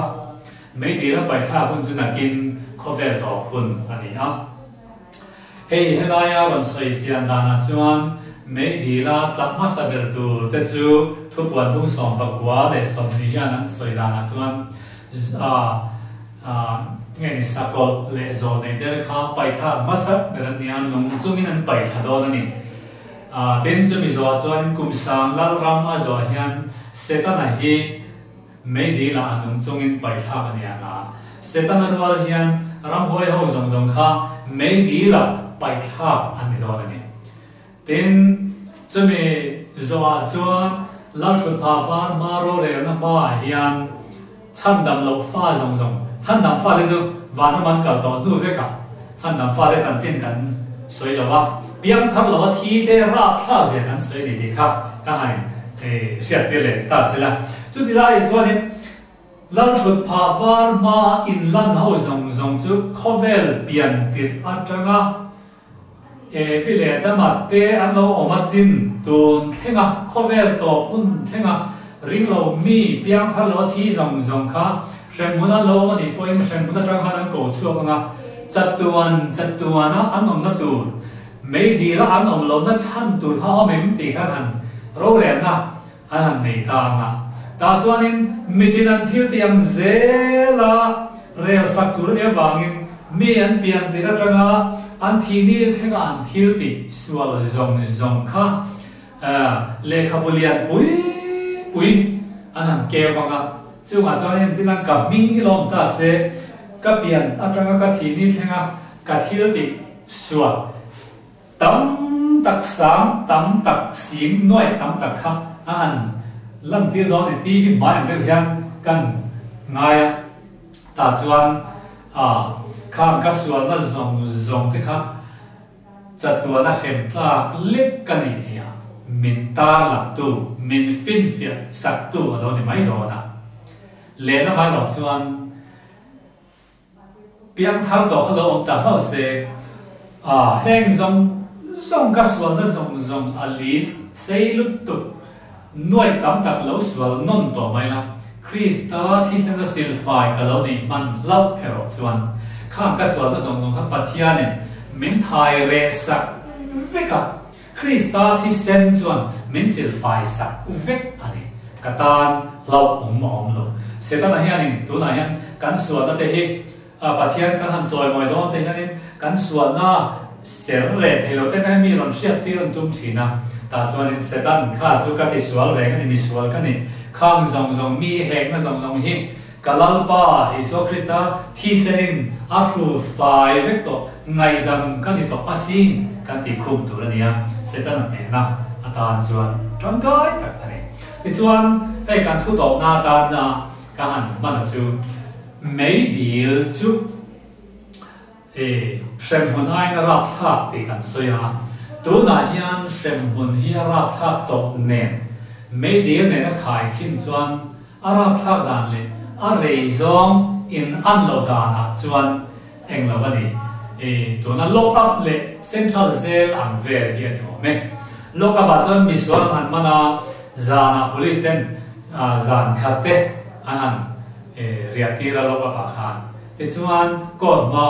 Speaker 1: Meidil a paih thlak hun chu nakin khawvel tawp hun a ni a. Hei helaia rawn sawi chian danah chuan meidila tla hmasa ber tur te chu thupuan bung 29 hian an sawi danah chuan nge ni sakawlh leh zawlnei der kha paih thlak hmasa ber an ni a, nung chungin an paih thla dawn a ni. Tin, chumi zawhah chuanin kum sang Lalram a zawh hian Setana hi Meidilah a nung chungin paithlak a ni ang a, Setana rual hian ramhuai ho zawng zawng kha meidilah paithlak an ni dawn a ni. Tin, chumi zawhah chuan Lalthutpha var hma rorelna hmaah hian chhandam loh fa zawng zawng, chhandam fate chu vanram an kal tawh hnu vekah chhandam fate chanchin kan sawi lo a, piangthar lo a thi te rapthlak zia kan sawi a ni tih kha ka han hriattir leh ta sela. Chuti laiah chuanin Lalthut phah var hmaa inlan ho zawng zawng chu khawvel pian tirh atanga Evi leh Adama te an lo awm a chin tun thlenga khawvel tawp hun thlenga ringlo mi piangthar lo a thi zawng zawng kha hremhmun an lo awm a nih pawhin hremhmun atang khan an ko chhuak anga chatuan chatuana an awmna tur meidila an awm lohna chhan tur kha awm em tih khan han rorelna An han nei ta ang a. Tah chuanin mitin an thil tih ang zela rel sak tur a nih avangin mi an pian tir atanga an thihni thlenga an thil tih sual zawng zawng kha lehkhabu lian pui pui an han keu ang a. Chungah chuan entin an ka hming hi lawm ta se, ka pian atanga ka thihni thlenga ka thil tih sual Tam tak sang, tam tak sing, nuai tam tak kha a han lantir dawn e tih hi hmai ang deuh hian kan ngai a. Tah chuan khang ka sualna zawng zawng te kha chatuana hrem tlak lek ka nih zia min tarlangtu, min finfiah saktu a lo ni mai dawn a. Lehlam erawh chuan Piangthar tawh kha lo awm ta hlauh se, a heng zawng zawng ka sualna zawng zawng a list sei lutuk nuai tam tak lo sual nawn tawh mai la, Krista thisena silfai ka lo neih hman hlauh erawh chuan khang ka sualna zawng zawng kha Pathianin min thai reh sak vek a, Krista thisen chuan min silfai sak vek a ni. Ka tan hlauhawm a awm lo. Setana hianin tunah hian kan sualna te hi Pathian kan han chawimawi dawn te hianin kan sualna ser leh thei lo te kha mi rawn hriat tir an tum thin a. Tah chuanin Setan kha chu ka tisual reng a ni, misual ka ni. Khang zawng zawng mi hekna zawng zawng hi Ka Lalpa Isua Krista thisenin a hru fai vek tawh, ngaihdam ka ni tawh asin kan tih khum tur a ni a, Setana hnehna atan chuan tangkai tak a ni. Tichuan, hei kan thu tawpna atana ka han hman a chu, meidil chu hremhmun aiin a rapthlak tih kan sawi a, tunah hian hremhmun hi a rapthlak tawh nen, meidil nena khaikhin chuan A rapthlak dan leh a rei zawng in an loh danah chuan eng lo a ni. I tuna lock up leh central jail ang vel hi a ni awm e. Lock up ah chuan misual an han man a, zanah police ten zan khat te an han riah tir a lock up ah khan. Tichuan court hma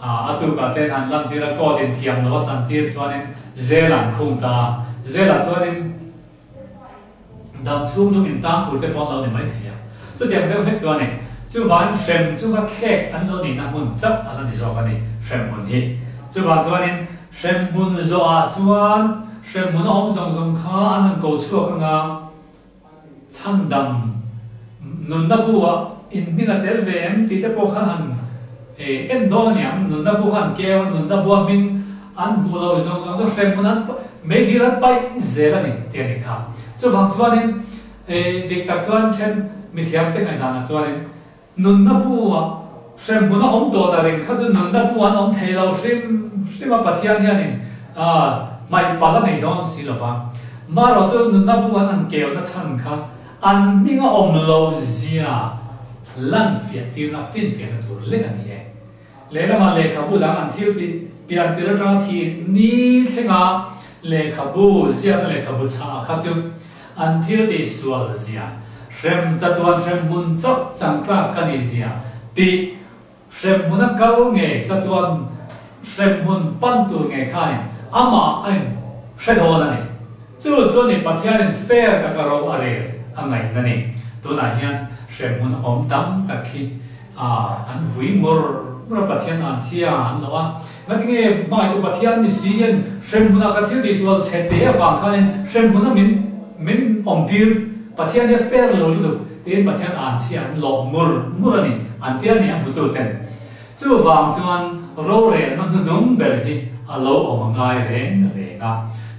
Speaker 1: a tukah ten han lan tir a, court in thiam lo a chan tir chuanin jail an khung ta a. Jail ah chuanin Dam chhung lung in tang tur te pawh an lo ni mai thei a. Chutiang deuh hlek chuan e, chuvangin hrem chunga khek an lo nihna hmun chauh a la ni zawk a ni, hremhmun hi. Chuvang chuanin hremhmun zawhah chuan hremhmun a awm zawng zawng kha an han ko chhuak anga chhandam nunna bu ah in hming a tel ve em tih te pawh khan han en dawn a niang, nunna bu kha an keu a, nunna bua hming An hmuh loh zawng zawng chu hremhmun an meidil an paih zel a ni tih a nih kha. Chuvang chuanin dik tak chuan then mithiam te ngaihdanah chuanin nunna bu ah hremhmun a awm tawh na reng kha chu nunna bu an awm thei lo hrim hrim a Pathian hianin hmaih palh a nei dawn si lo va. Marawh chu nunna bu an han keuna chhan kha an hming a awm loh zia lan fiah tirna finfiahna tur lek a ni e. Lehlamah lehkhabu dang an thil tih pian tir atanga thi ni thlenga Lehkhabu ziakna lehkhabu chhah kha chu an thil tih sual zia, hrem chatuan hremhmun chauh changtlak ka nih zia tih hremhmuna kal nge chatuan hremhmun pan tur nge khanin amah a in hre dawn a ni. Chu chu a ni Pathianin fair taka ro a rel a ngaihna ni. Tunah hian hremhmun awm tam tak hi an vui mur mur a, Pathian an chhia an lo a. Ngatinge hmaitu Pathian ni si hian hremhmunah ka thil tihsual chhe te avang khanin hremhmuna min min awmtir Pathian hi a fair lo lutuk tiin Pathian an chhia an lawh mur mur a ni an tia ni a hmutu ten. Chuvang chuan rorelna hnuhnung ber hi a lo awm a ngai reng reng a.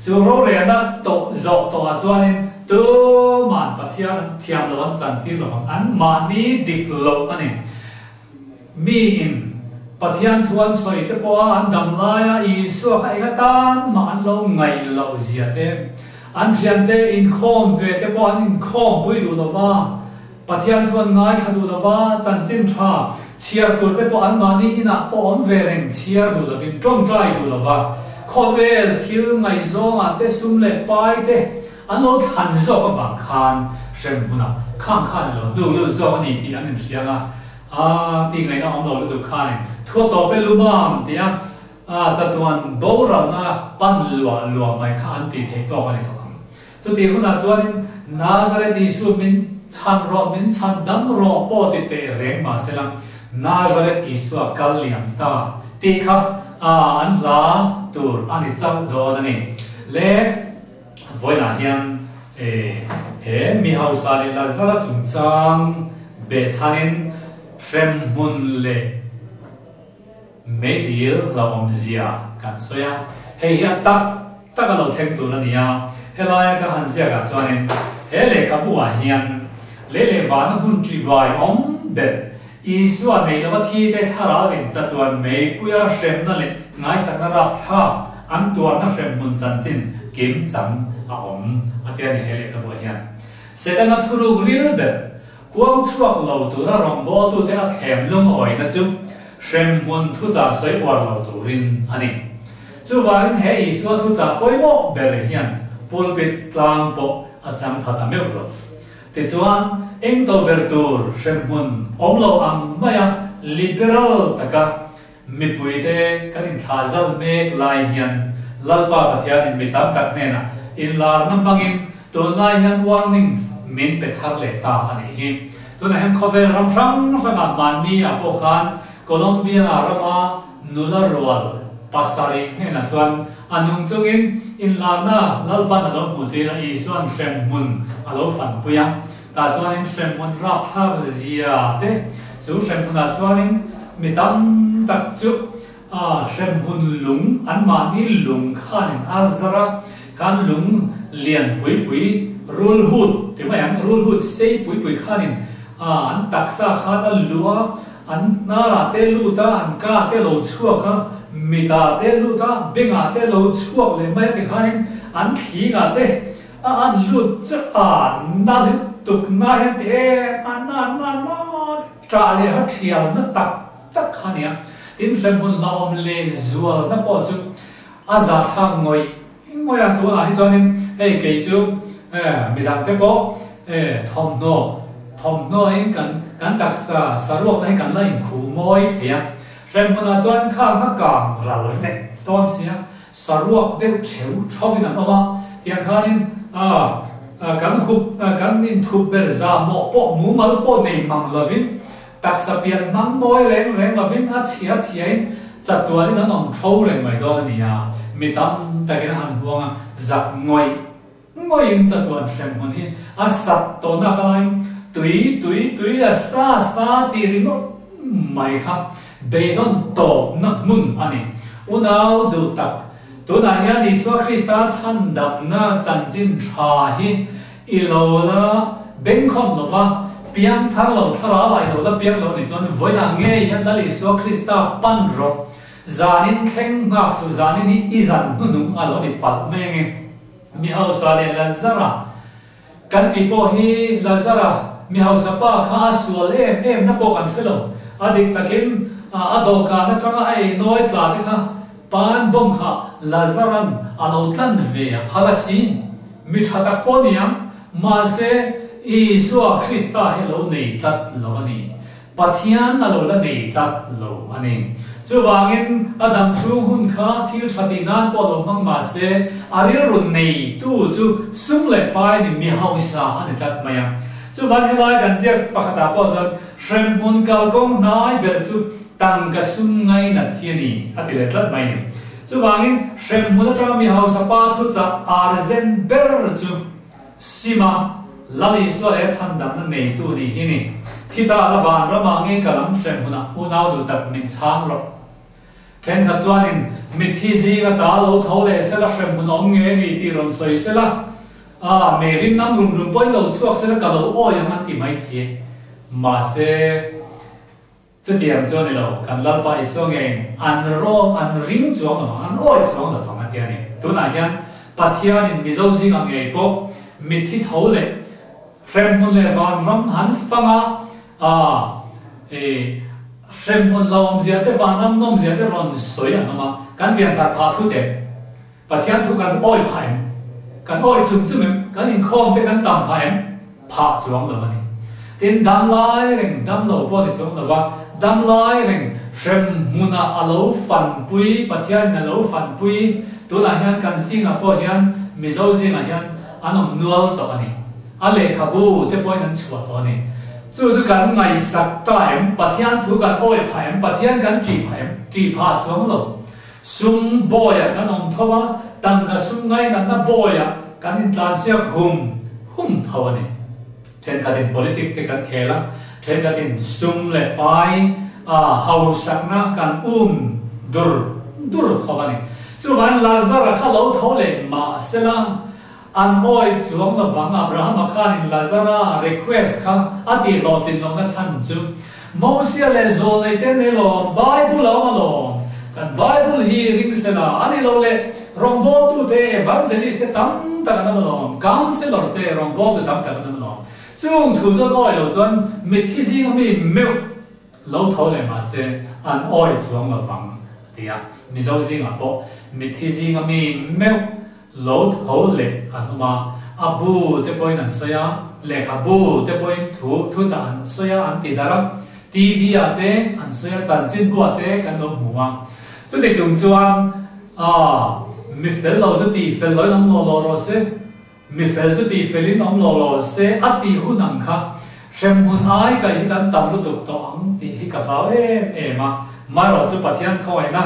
Speaker 1: Chu rorelna tawh zawh tawhah chuanin tuman Pathian an thiam lo an chantir lo vang, anmahni dik loh a ni. Miin Pathian thu an sawi te pawha an dam laia Isua kha eng atan mah an lo ngaih loh zia te, an thiante inkhawm ve te pawh an inkhawmpui duh lo va, Pathian thu an ngaithla duh lo va, chanchin tha chhiar tur te pawh anmahni inah pawh awm ve reng chhiar duh lovin tawngtai duh lo va, khawvel thil ngaihzawngah te sum leh pai te an lo thlan zawk avang khan hremhmunah khang khan a lo hnu lut zawk a ni tih an inhriang a, a tih ngaihna awm lo lutuk khanin thu a tawp e lumam tia chatuan boralna pan luah luah mai kha an tih theih tawk a ni tawh ang. Chutih hunah chuanin Nazareth Isu min chhan rawh, min chhan dam rawh pawh ti teh reng mah sela, Nazareth Isua kal liam ta tih kha an hla tur a ni chauh dawn a ni. Le vawiinah hian he mi hausa leh Lazara chungchang behchhanin hremhmun leh Meidil hlauhawm zia kan sawi a, hei hi a tak tak a lo thleng tur a ni a, helaia ka han ziakah chuanin he lehkhabu ah hian lei leh vana hun ṭibai awm ber Isua nei lova thi te thlarau in chatuan meipuia hremna leh ngaisakna rapthlak an tuarna hremhmun chanchin kim chang a awm a tia ni he lehkhabu ah hian Setana thuruk ril ber Puang chhuak lo tura rawngbawltute a thlem lungawina chu hremhmun thuchah sawi uar lo turin a ni. Chuvangin he Isua thuchah pawimawh ber hian pulpit tlang pawh a chang pha ta meuh lo. Tichuan, eng to ber tur hremhmun awm lo ang maia liberal taka Mipuite kan inthlahzal mek lai hian Lalpa Pathianin mi tam tak hnenah inlarna hmangin tunlai hian warning min pe thar leh ta a nih hi. Tunah hian khawvel ram hrang hrangah mahni ah pawh khan Colombia rama nula rual pasarih hnenah chuan a nung chungin inlarna Lalpan a lo hmuh tir a, Isuan hremhmun a lo fanpui a. Tah chuanin hremhmun rapthlak zia te, chu hremhmunah chuanin mi tam tak chu hremhmun lung, anmahni lung khanin a zar a, khan lung lian pui pui, rulhut ti mai ang, rulhut sei pui pui khanin an taksa khan a luh a, an hnarah te lut a, an ka te lo chhuak a, mitah te lut a, bengah te lo chhuak leh mai a ti khanin an thlingah te A an lut chu a na lutuk na hian ti em a na na na ṭah leh ha ṭhial na tak tak kha nia. Tin hremhmun hlauhawm leh zual na pawh chu a zahthlak ngawih ngawih a, tunah hi chuanin hei kei chu midang te pawh thawmhnaw thawmhnaw in kan kan taksa saruakna hi kan la inkhuh mawi thei a, hremhmunah chuan khang kha kang ral vek dawn sia. Saruak deuh theu thovin an awm a, tiang khanin kan hup kan inthup ber za mawh pawh mumal pawh nei mang lovin, taksa pian hmang mawi reng reng lovin a chhia chhiain chatuanin an awm tho reng mai dawn a ni a, mi tam takin a han huang a, zak ngawih ngawihin chatuan hremhmun hi a sat tawh nak alaiin tui tui tui a sa sa tih ringawt mai kha beidawn tawpna hmun a ni. Unau duh tak, tunah hian Isua Krista chhandamna chanchin tha hi i lo la bengkhawn lo va, piang thar lo thlarau ah i lo la piang lo a nih chuan vawiinah ngei hian Lal Isua Krista pan rawh. Zanin thleng nghak suh, zanin hi i zan hnuhnung a lo ni palh mai ange. Mi hausa leh Lazara kan tih pawh hi Lazara mi hausa pa kha a sual em em na pawh kan hre lo. A dik takin a dawhkan atanga a ei nawi tla te kha Pan bawm kha Lazaran a lo tlan ve a phal asin. Mi tha tak pawh ni ang, mahse Isua Krista hi a lo nei tlat lo a ni. Pathian a lo la nei tlat lo a ni. Chuvangin a dam chhung hun kha thil tha tih nan pawh lo hmang mahse a rilru neitu chu sum leh pai ni mi hausa a ni tlat mai a. Chuvan helai kan ziak pakhatah pawh chuan hremhmun kalkawng hnai ber chu tangka sum ngainat hi a ni a ti leh tlat mai a ni. Chuvangin hremhmun atanga mi hausa pa thuchah arzen ber chu Sima, Lal Isua leh chhandamna neitu nih hi ni. Thi ta la van ramah nge ka lam hrem hunah unau duh tak min chhang rawh. Thenkhat chuanin mitthi zinga ta lo tho leh sela hrem hun awm nge ni tih rawn sawi sela, a meirim nam rum rum pawhin lo chhuak sela ka lo awi ang an ti mai thei e. Mahse. Chutiang chu a ni lo, kan Lalpa Isua ngeiin an rawng an ring chuang lovang, an awi chuang lovang a ti a ni. Tunah hian Pathianin Mizo zingah ngei pawh mitthi tho leh hremhmun leh vanram han fanga a i hremhmun hlauhawmzia te vanram nawmzia te rawn sawi an awm a, kan pianthar phah thut em? Pathian thu kan awi phah em? Kan awi chum chum em? Kan inkhawm te kan tam phah em? Phah chuang lo a ni. Tin, dam lai reng dam lo pawh a ni chuang lo va, dam lai reng hrem hmunah a lo fanpui, Pathianin a lo fanpui, tunah hian kan zingah pawh hian Mizo zingah hian an awm nual tawh a ni. A lehkhabu te pawhin an chhuah tawh a ni. Chu chu kan ngaihsak ta em? Pathian thu kan awi phah em? Pathian kan ṭih phah em? Ṭih phah chuang lo. Sum bawiah kan awm tho a, tangka sum ngainatna bawiah kan intlansiak hum hum tho a ni. Thenkhatin politic te kan khel a, thenkhatin sum leh pai a hausakna kan um dur dur tho a ni. Chuvangin Lazara kha lo tho leh mahsela an awi chuang lovang Abrahama khanin Lazara request kha a tihhlawhtlin lohna chhan chu Mosia leh zawlnei te nei lawm, Bible a awm alawm. Kan Bible hi ring sela a ni lo le, rawngbawltu te, evangelist te tam tak an awm alawm, counsellor te, rawngbawltu tam tak an awm alawm. Chung thu chu an awi lo chuan mitthi zinga mi meuh lo tho leh mahse an awi chuang lovang a ti a. Mizo zingah pawh mitthi zinga mi meuh Lo tho leh an awm a, a bu te pawhin an sawi a, lehkhabu te pawhin thu thuchah an sawi a, an ti darh a, TV ah te an sawi a, chanchinbu ah te kan lo hmu a. Chuti chung chuan, Aaa, mi fel lo chu tih fel loin awm law law rawh se, mi fel chu tih felin awm law law se a tih hun ang kha hremhmun ai kaih hi kan tam lutuk tawh ang tih hi ka hlau em em a. Marawh chu Pathian khawngaihna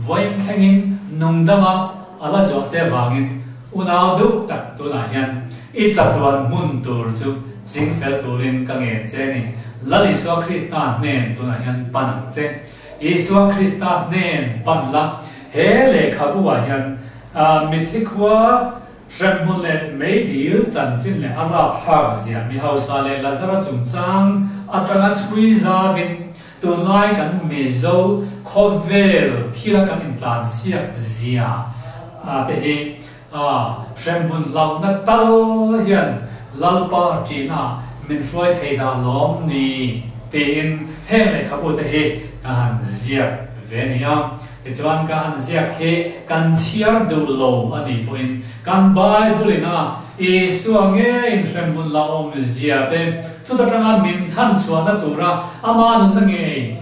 Speaker 1: vawiin thlengin nungdama A la zuah che vangin unau duh tak tunah hian i chatuan hmun tur chu ching fel turin ka ngen che ni. Lal Isua Krista hnen tunah hian pan ang che. Isua Krista hnen pan la, he lehkhabu ah hian mitthi khua hremhmun leh meidil chanchin leh a rapthlak zia mi hausa leh Lazara chungchang atanga chhui zavin Tunlai kan Mizo khawvel thila kan intlansiak zia te hi hremhmun hlauhna tal hian Lalpa ṭihna min hruai thei dah lawm ni tiin heng lehkhabu te hi ka han ziak ve a ni a. Tichuan ka han ziak hi kan chhiar duh lo a nih pawhin kan Bible ina Isua ngeiin hremhmun hlauhawm zia te Chuta tanga min chhan chhuahna tura ama nunna ngei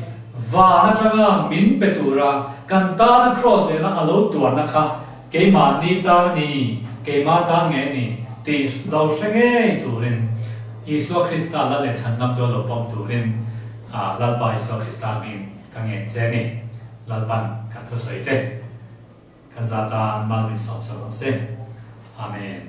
Speaker 1: van atanga min pe tura kan tana kraws lehna a lo tuarna kha keimahni tan a ni, keimah tan ngei a ni tih lo hre ngei turin Isua Krista lal leh chhan ngam tual lo pawm turin Lalpa Isua Krista hming ka ngen che a ni. Lalpan kan thusawi te kan za tan mal min sawm chho rawh se. Amen.